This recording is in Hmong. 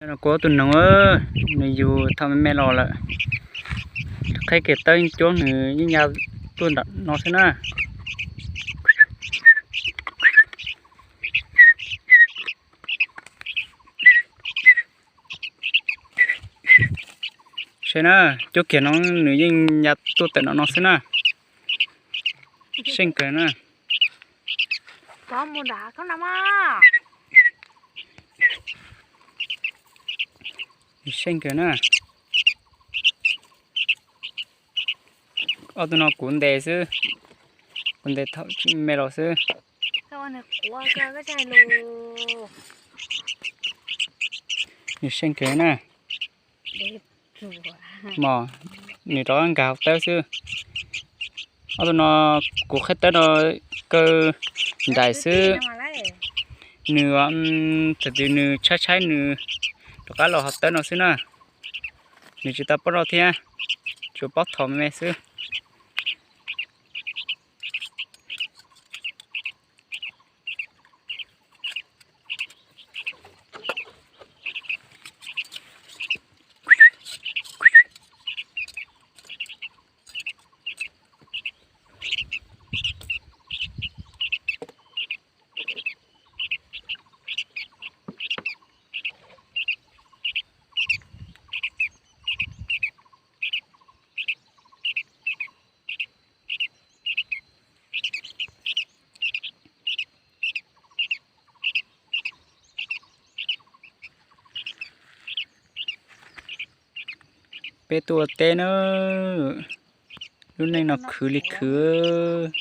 No kuv tus noog, nws yug thaum me me los lawm, qheb kiag tawb cuab nws yeej ya tuaj ntawm no xwb na. Saib na, cuab kiag no nws yeej ya tuaj tawm no no xwb na. Seej kawg na. Seej kawg na. Ob tug no kuv ntes xwb, kuv ntes thaum tsis me los xwb. Nws seej kawg na. Mos, nws rov nkag hauv tawb xwb. Ob tug no kuv qheb tawb no kaw nraim xwb. Nws, thaum twg nws tshaib tshaib nws rov qab los hauv tawb no xwb na. Nws tsis tau paub roj thiab, tsuas paub thov me xwb. Peb tuaj ua teb na, lub neej no khwv li khwv.